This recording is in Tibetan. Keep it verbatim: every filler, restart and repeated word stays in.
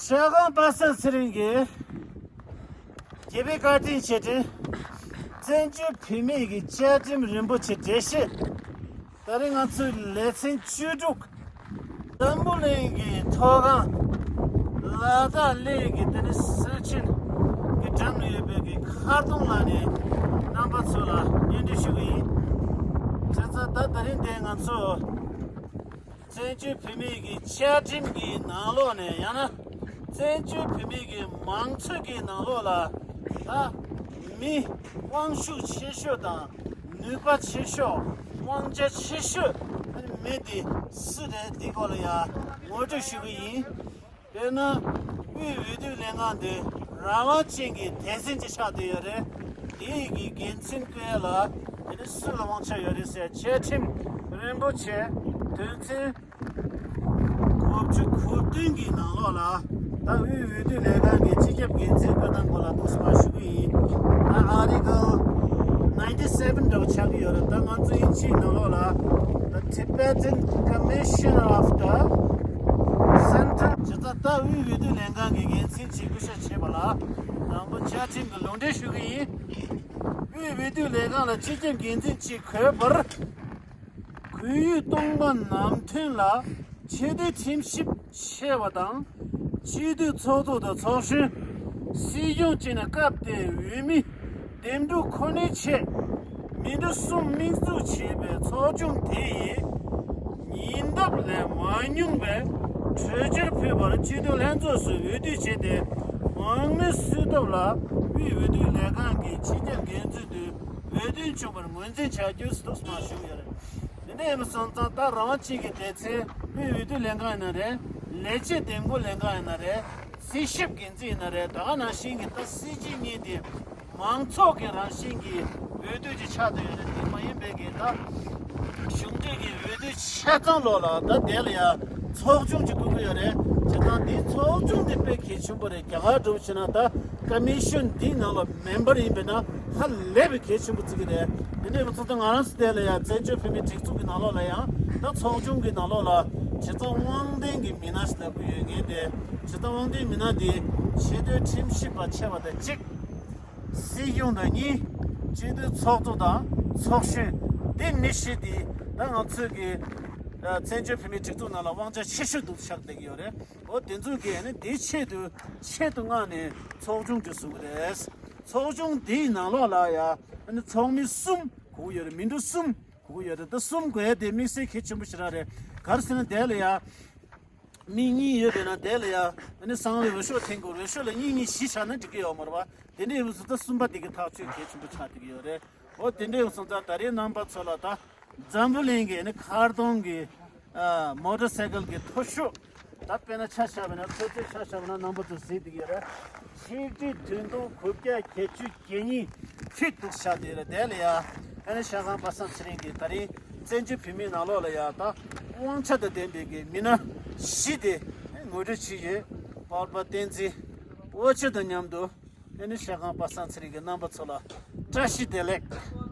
ཤ་ཁང་པ་སངས་ཚེ་རིང་གིས་རྒྱལ་པོའི་བཀའ་དྲིན་ཆེ་དྲིན། བཙན་བྱོལ་བོད་མིའི་གི་བཅའ་ཁྲིམས་རིན་པོ་ཆེ་འགྲེལ་བཤད། ད་རེས་ང་ཚོའི་ལེ་ཚན་བཅུ་དྲུག་འཛམ་བུ་གླིང་གི་ཐོག་ཁང་ལ་དྭགས་གླེ་གི་དེ་ནི་སེར་ཆེན་གྱི་འགྲམ་ལ་ཡོད་པའི་གི་མཁར་གདོང་ལ་ནས་རྣམ་པ་ཚོ་ལ་སྙན་སྒྲོན་ཞུ་གི་ཡིན། བྱས་ཙང་ད་ད་རིང་དེ་ང་ཚོ་བཙན་བྱོལ་བོད་མིའི་གི་བཅའ་ཁྲིམས་ཀྱི་ནང་ལོགས་ནས། ཡང་ན་བཙན་བྱོལ་བོད་མིའི་གི་མང་གཙོའི་གི་ནང་ལོགས་ལ་ད་མི་དབང་ཤུགས་ཆེ་ཤོས་དང་ནུས་པ་ཆེ་ཤོས། དབང་ཆ་ཆེ་ཤོས་མི་དེ་སུ་རེད། འདི་སྐོར་ལ་ཡང་ངོ་སྤྲོད་ཞུ་གི་ཡིན། དཔེར་ན་དབུས་འོས་བསྡུ་ལྷན་ཁང་དེ་རང་དབང་ཅན་གྱི་སྡེ་ཚན་ཅིག་ཆགས་བསྡད་ཡོད་རེད། དེའི་གི་འགན་འཛིན་བསྐོ་ཡ་ལ་དེ་ནི་སུ་ལ་དབང་ཆ་ཡོད་རེད་ཟེར། བཅའ་ཁྲིམས་རིན་པོ་ཆེ་དོན་ཚན་དགུ་བཅུ་གོ་བདུན་གྱི་ནང་ལོགས་ལ་ད་དབུས་འོས་བསྡུ་ལྷན་ཁང་གི་སྤྱི་ཁྱབ་འགན་འཛིན་བསྐོ་སྟངས་སྐོར་ལ་ཏོག་ཙམ་ཞུ་གི་ཡིན། ད་Article ninety seven འདྲ་བོ་ཆགས་ཀྱི་ཡོད་རེད། ད་ང་ཚོ་དབྱིན་ཇིའི་ནང་ལོགས་ལ་The Tibetan Commission of the Central བྱས་ཙང་ད་དབུས་འོས་བསྡུ་ལྷན་ཁང་གི་འགན་འཛིན་ཅིག་བསྐོ་བཞག་བྱས་པ་ལ་དང་པོ་བཅའ་ཁྲིམས་ཀྱི་ལུང་འདྲེན་ཞུ་གི་ཡིན། དབུས་འོས་བསྡུ་ལྷན་ཁང་ལ་སྤྱི་ཁྱབ་འགན་འཛིན་ཅིག་དགོས་པར། ཁོར་ཡུག་སྟོང་པ་ནང་དོན་ལ་ཆེས་མཐོའི་ཁྲིམས་ཞིབ་ཆེ་བ་དང་། སྤྱི་འཐུས་ཚོགས་གཙོ་དང་ཚོགས་གཞོན། སྲིད་སྐྱོང་བཅས་ནས་སྐབས་དེའི་འོས་མི་འདེམས་སྒྲུག་ཁོ་ནའི་ཆེད་མི་འདུ་གསུམ་དམིགས་འཛུགས་བྱས་པའི་ཚོགས་ཆུང་དེ་ཡིས་ཉེ་འདབས་ལས་མང་ཉུང་བའི་གྲོས་འཆར་ཕུལ་བར་སྤྱི་འཐུས་ལྷན་ཚོགས་སུ་འོས་བསྡུ་བྱས་ཏེ། མང་མོས་སུས་ཐོབ་ལ་དབུས་འོས་བསྡུ་ལས་ཁང་གི་སྤྱི་ཁྱབ་འགན་འཛིན་དུ་འོས་ཐོན་བྱུང་བར་ངོས་འཛིན་བྱ་རྒྱུ་ཐོག་མར་ཞུས་ཡོད་རེད། དེ་འདྲ་ཡིན་པ་སོང་ཙང་ད་རང་དབང་ཅན་གྱི་སྡེ་ཚན་དབུས་འོས་བསྡུ་ལྷན་ཁང་ཡིན་ན་རེད། ལས་བྱེད་འདེམས་བསྐོ་ལྷན་ཁང་ཡིན་ན་རེད། རྩིས་ཞིབ་འགན་འཛིན་ཡིན་ན་རེད། ད་ག་ནང་བཞིན་གྱི་ད་སྲིད་སྤྱི་གཉིས་དེ་མང་ཚོགས་ཀྱི་རང་བཞིན་གྱི་འོས་བསྡུ་ཅིག་ཆགས་བསྡད་ཡོད་རེད། དེ་མ་ཡིན་པའི་གི་ད་གཞུང་འབྲེལ་གྱི་འོས་བསྡུ་ཆ་ཚང་ལོགས་ལ་ད་དེ་ལ་ཡང་ཚོགས་ཆུང་ཅིག་བསྐོ་གི་ཡོད་རེད། བྱས་ཙང་འདི་ཚོགས་ཆུང་འདི་དཔེ་གལ་ཆེན་པོ་རེད། རྒྱ་གར་འགྲོ་བྱས་ན་ད་ཀ་མི་ཤོན་འདིའི་ནང་ལ་མེམ་བར་ཡིན་པས་ན་ཧ་ལས་པའི་གལ་ཆེན་པོ་བརྩི་གི་རེད། དེ་འདྲ་ཡིན་པ་ཚོ་ད་ང་རང་ཚོ་དེ་ལ་ཡང་བཙན་བྱོལ་བོད་མིའི་སྒྲིག་འཛུགས་ཀྱི་ནང་ལོགས་ལ་ཡང་ད་ཚོགས་ཆུང་གི་ནང་ལོགས་ལ་བྱས་ཙང་དབང་ལྡན་གྱི་མི་སྣ་ཞིག་ལབ་གི་ཡོད་ངེས་ཏེ། བྱས་ཙང་དབང་ལྡན་མི་སྣ་འདི་ཆེས་མཐོའི་ཁྲིམས་ཞིབ་པ་ཆེ་བ་དང་གཅིག་སྲིད་སྐྱོང་དང་གཉིས། སྤྱི་འཐུས་ཚོགས་གཙོ་དང་ཚོགས་གཞོན། འདི་མི་བཞི་འདི་ད་ང་ཚོས་ཀྱི་ཨ་བཙན་བྱོལ་བོད་མིའི་སྒྲིག་འཛུགས་ནང་ལ་དབང་ཆ་ཆེ་ཤོས་འདུག་ཆགས་བསྡད་ཀྱི་ཡོད་རེད། འོ་དེ་ཚོ་གིས་ནི་འདི་ཆེད་དུ་ཆེད་དུ་མངགས་ནས་ཚོགས་ཆུང་ཅིག་བཟོ་གི་རེད། ཚོགས་ཆུང་འདིའི་ནང་ལོགས་ལ་ཡ་ནི་ཚོགས་མི་གསུམ་དགོས་ཀྱི་ཡོད་རེད། མི་འགྲོ་གསུམ་དགོས་ཀྱི་ཡོད་རེད། ད་གསུམ་དགོས་ཡ་དེ་དམིགས་བསལ་གལ་ཆེན་པོ་ཞེ་དྲག་རེད། ག་རེ་ཟེར་ན་དེ་ལ་ཡ། མི་གཉིས་ཡོད་པས་ན་དེ་ལ་ཡ་ཨ་ནི་གསང་བའི་འོས་ཤོག་འཐེན་དགོས། འོས་ཤོག་ལ་གཉིས་གཉིས་བཞི་བཞག་ན་འགྲིག་གི་ཡོད་མ་རེད་པ། དེ་འདྲ་ཡིན་པ་སོང་ཙང་གསུམ་པ་དེ་གི་ཐག་གཅོད་གལ་ཆེན་པོ་ཆགས་བསྡད་ཀྱི་ཡོད་རེད། འོ་དེ་འདྲ་ཡིན་པ་སོང་ཙང་ད་རེས་རྣམ་པ་ཚོ་ལ་ད་འཛམ་བུ་གླིང་གི་ཨ་ནི་མཁར་གདོང་གི་ཨ་མོ་ཊར་སའི་ཀལ་གི་མཐོ་ཤོས། ད་དཔེར་ན་ཆ་བཞག་པ་ན་ཚོད་ཚོད་ཆ་བཞག་པ་ན་རྣམ་པ་ཚོ་གཟིགས་བསྡད་ཀྱི་ཡོད་རེད། ཆིག་ཁྲི་བདུན་སྟོང་དགུ་བརྒྱ་བརྒྱད་ཅུ་གྱ་གཉིས་ཕིཊ་འདུག་ཆགས་བསྡད་རེད། དེ་ལ་ཡ་ཨ་ནི་ཤ་ཁང་པ་སངས་ཚེ་རིང་གིས་ད་རིང་བཙན་བྱོལ་བོད་མིའི་ནང་ལོགས་ལ་ཡ་ད་དབང་ཆ་དང་ལྡན་པའི་གི་མི་སྣ་བཞི་དེ་ངོ་སྤྲོད་བྱས་ཡོད། དཔལ་པ་བསྟན་འཛིན་དབུ་ཆེ་དང་མཉམ་དུ་ཨ་ནི་ཤ་ཁང་པ་སངས་ཚེ་རིང་གིས་རྣམ་པ་ཚོ་ལ་བཀྲ་ཤིས་བདེ་ལེགས།